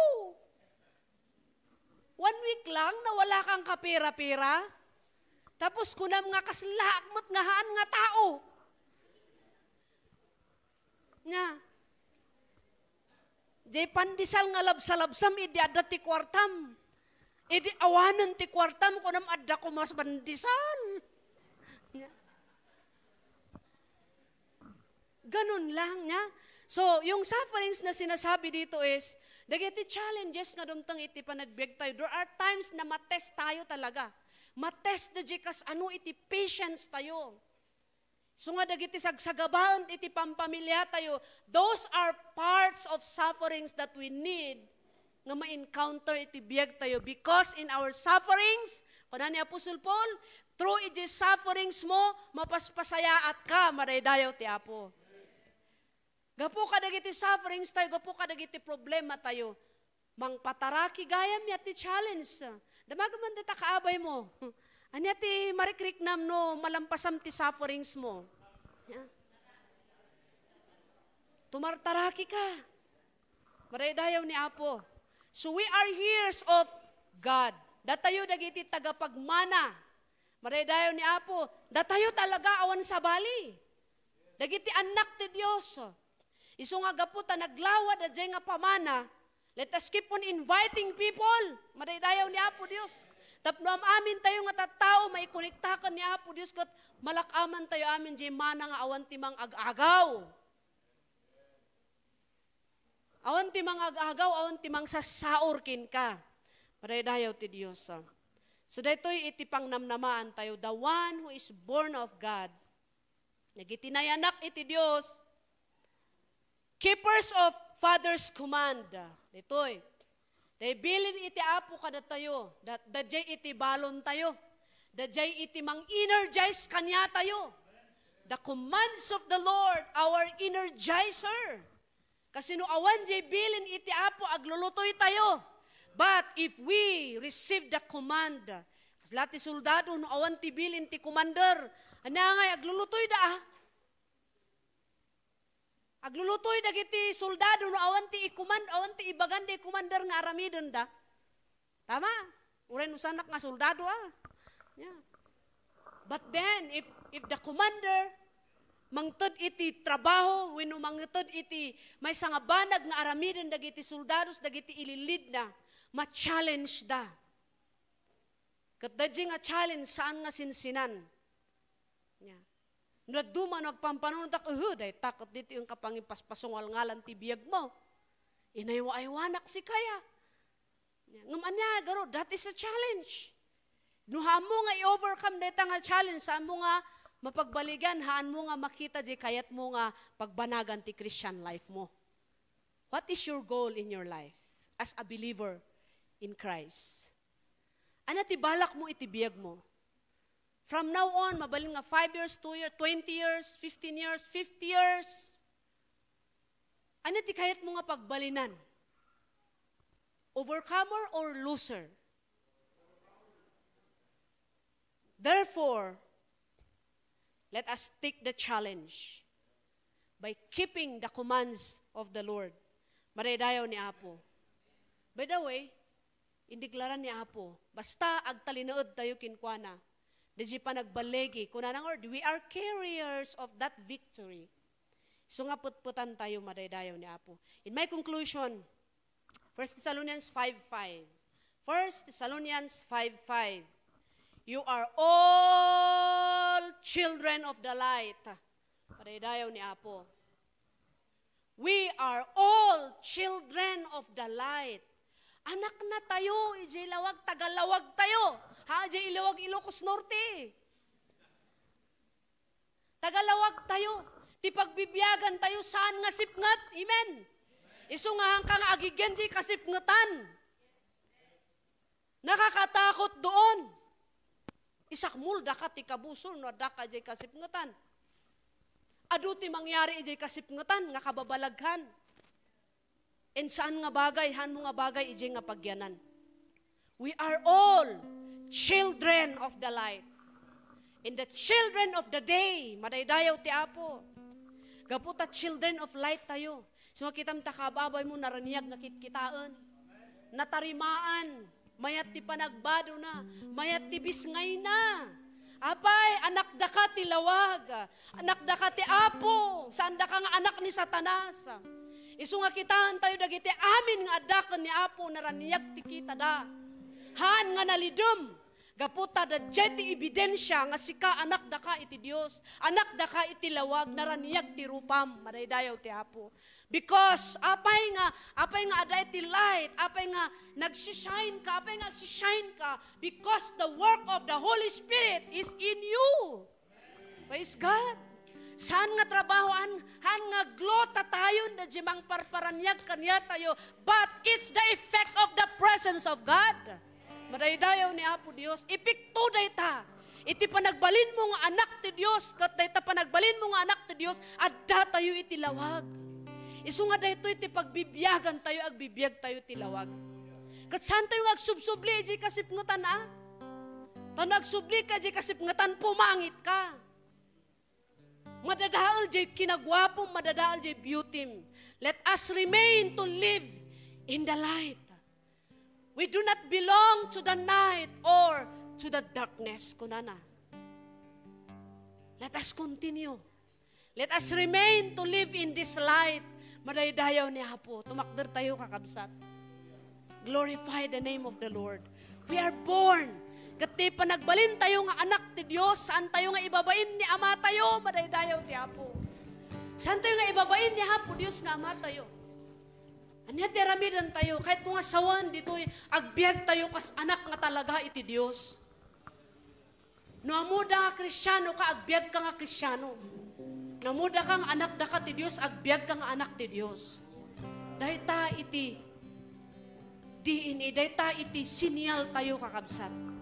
One week lang, nawala kang kapira-pira. Tapos kunam nga, "Kasla met nga haan nga tao." Nya, jay pandesal nga labsalabsam, idi adda ti kuartam. Idi awanen ti kuartam, kunam adda ko mas pandesal. Nya. Ganun lang, nya. So, yung sufferings na sinasabi dito is, dagiti challenges nga dumteng iti panagbiag tayo. There are times na matest tayo talaga. Matest da di kas ano iti patience tayo. So nga dagiti sagsagabaen iti pampamilya tayo, those are parts of sufferings that we need nga ma-encounter iti biag tayo. Because in our sufferings, kuna ni Apostle Paul, through iti sufferings mo, mapaspasayaat ka, madaydayaw ti Apo. Gapu kadagiti sufferings tayo, gapu kadagiti problema tayo, mangpataraki gayam ya ti challenge. Damagen man dita kaabay mo. Ania ti marikriknam no malampasam ti sufferings mo? Ya. Tumartaraki ka. Madaydayaw ni Apo. So we are heirs of God. Datayo dagiti tagapagmana. Madaydayaw ni Apo. Datayo talaga awan sabali. Dagiti annak ti Dios. Isu nga gapu ta naglawad daydiay nga pamana, let us keep on inviting people. Madaydayaw ni Apo Dios. Tapno am-amin tayo nga tattao, maikonektakan ni Apo Dios ket malak-aman tayo amin diay mana nga awan ti mang-ag-agaw. Awan ti mang-ag-agaw, awan ti mangsassaor kenka. Madaydayaw ti Dios. So, daytoy iti pangnamnamaan tayo, the one who is born of God. Dagiti nayanak iti Dios, keepers of Father's command. Daytoy. Daytoy bilin iti Apo kadatayo. Da-, daydiay iti balon tayo. Daydiay iti mang-energize kaniatayo. The commands of the Lord, our energizer. Kasino awan diay bilin iti Apo, aglulutoy tayo. But if we receive the command, kasla ti soldado, no awan ti bilin ti commander, ania ngay, aglulutoy da, ah. Aglulutoy dagiti soldado, no awan ti i-command, awan ti ibagan di commander nga aramidenda. Tama? Uray no sanak nga soldado, ah. Yeah. But then, if, if the commander mangted iti trabaho wenno mangted iti maysa nga banag nga aramiden dagiti soldados, dagiti ililidna, ma-challenge da. Ket daydiay nga challenge, saan nga sinsinan. Nya. No dadduma no agpampanunottak, "Uhu, dayta ket ditoy inka pangipaspasungwalngalan ti biagmo. Inaywa-aywanak sika." Nya. Ngem ania, garo, that is a challenge. No haanmo nga i-overcome dayta nga challenge, haanmo nga mapagbaligan, haanmo nga makita diay kayatmo nga pagbanagan ti Christian life mo. What is your goal in your life as a believer in Christ? Ania ti balakmo iti biagmo? From now on, mabalin nga five years, two years, twenty years, fifteen years, fifty years. Ania ti kayatmo nga pagbalinan? Overcomer or loser? Therefore, let us take the challenge by keeping the commands of the Lord. Madaydayaw ni Apo. By the way, indiklaran ni Apo, basta agtalinaed tayo kenkuana, daydiay panagballigi, kunana nga, "We are carriers of that victory." So nga putputan tayo, madaydayaw ni Apo. In my conclusion, First Thessalonians five five. First Thessalonians five five. "You are all children of the light." Madaydayaw ni Apo. "We are all children of the light." Anak na tayo, idiay lawag, tagalawag tayo. Ha, idiay Ilawag, Ilocos Norte. Tagalawag tayo. Ti pagbibiagan tayo, saan nga sipnget. Amen. Isu nga haanka nga agigyan diay kasipngetan. Nakakatakot doon. Isakmol daka ti kabusor no addaka diay kasipngetan. Adu ti mangyari idiay kasipngetan nga kababalaghan. And saan nga bagay, haanmo nga bagay idiay nga pagyanan. We are all children of the light. In the children of the day, madaydayaw ti Apo. Gapu ta children of light tayo. So, makita mo ta kababaymo, naraniag nga kitkitaen. Natarimaan. Mayat ti panagbadona, mayat ti bisngayna. Apay, anakdaka ti lawag, anakdaka ti Apo, saandaka nga anak ni Satanas. Isu nga kitaentayo dagiti amin nga adda ken ni Apo, naraniag ti kitada. Haan nga nalidem, gapu ta daydiay ti ebidensia nga sika anakdaka iti Dios, anakdaka iti lawag, naraniag ti rupam, madaydayaw ti Apo. Because apay nga, apay nga adda iti light, apay nga nagsishine ka, apay nga agsishine ka, because the work of the Holy Spirit is in you. Praise God. Saan nga trabahoan, haan nga glota tayo, na di mangparparaniag kaniatayo, but it's the effect of the presence of God. Madaydayaw ni Apo Dios, epekto dayta. Iti panagbalinmo nga anak ti Dios, ket dayta panagbalinmo nga anak ti Dios, adda tayo iti lawag. Isu nga daytoy ti pagbibiagan tayo, agbibiag tayo ti lawag. Ket saan tayo nga agsubsubli idiay kasipngetan, a? Ta no agsubli ka idiay kasipngetan, pumangit ka. Madadael jay kinaguapom, madadael jay beautym. Let us remain to live in the light. We do not belong to the night or to the darkness, kunana. Let us continue. Let us remain to live in this light. Madaydayaw ni Apo. Tumakder tayo, kakabsat. Glorify the name of the Lord. We are born. Ket ti panagbalin tayo nga anak ti Dios, saan tayo nga ibabain ni Ama tayo, madaydayaw ti Apo. Saan tayo nga ibabain ni Apo Dios nga Ama tayo? Ania ti aramiden tayo? Kahit ko nga sawen ditoy, agbiag tayo kas anak nga talaga iti Dios. No ammoda nga Kristiano ka, agbiag ka nga Kristiano. No ammoda ka nga anak daka ti Dios, agbiag ka nga anak ti Dios. Dayta iti D N A, dayta iti senial tayo, kakabsat.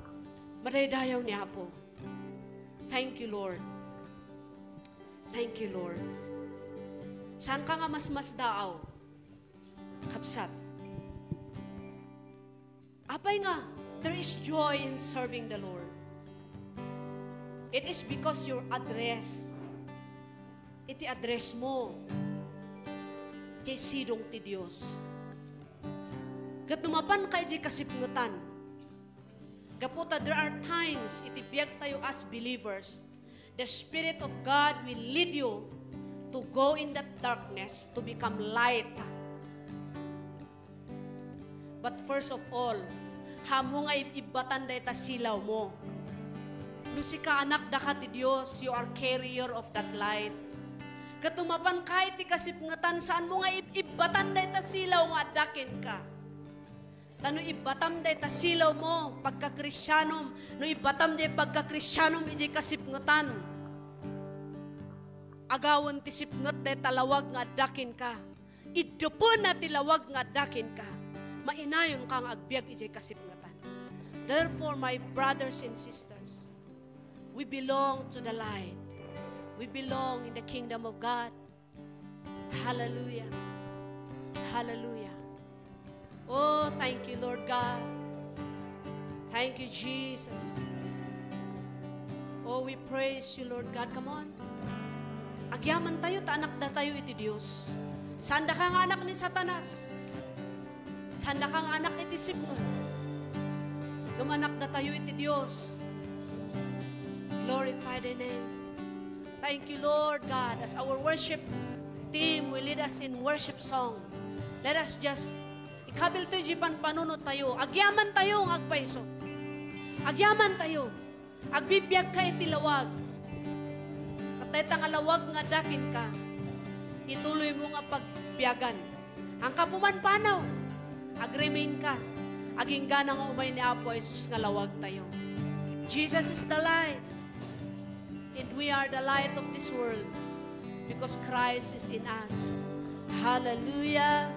Madaydayaw ni Apo. Thank you, Lord. Thank you, Lord. Saan ka nga mas mas daaw? Kabsat. Apay nga, there is joy in serving the Lord. It is because your address, iti address mo, jay sidong ti Dios. Ket no mapan ka iti kasipngetan, gapu ta there are times iti biag tayo as believers, The Spirit of God will lead you to go in that darkness to become light. But first of all, haanmo nga ib-ibbatan dayta silaw mo. No sika anak daka ti Dios, you are carrier of that light. Ket no mapanka iti kasipngetan, saanmo nga ib-ibbatan dayta silaw nga adda kenka. Ta no ibbatam dayta silaw mo, pagkakristianom, no ibbatam diay pagkakristianom idiay kasipngetan, agawen ti sipnget dayta lawag nga adda kenka, iddepena ti lawag nga adda kenka, mainayonka nga agbiag idiay kasipngetan. Therefore, my brothers and sisters, we belong to the light. We belong in the kingdom of God. Hallelujah. Hallelujah. Oh, thank you, Lord God. Thank you, Jesus. Oh, we praise you, Lord God. Come on. Agyamantayo ta anakdatayo iti Dios. Saandaka nga anak ni Satanas. Saandaka nga anak iti sipnget. Ngem anakdatayo iti Dios. Glorify thy name. Thank you, Lord God, as our worship team will lead us in worship song. Let us just ikabilto diay panpanunot tayo. Agyaman tayo nga agpayso. Agyaman tayo. Agbibiag ka iti lawag. Ket dayta nga lawag nga adda kenka, ituloy mo nga pagbiagan. Haanka pumanpanaw. Ag-remain ka. Aginggana nga umay ni Apo Jesus nga lawag tayo. Jesus is the light. And we are the light of this world because Christ is in us. Hallelujah.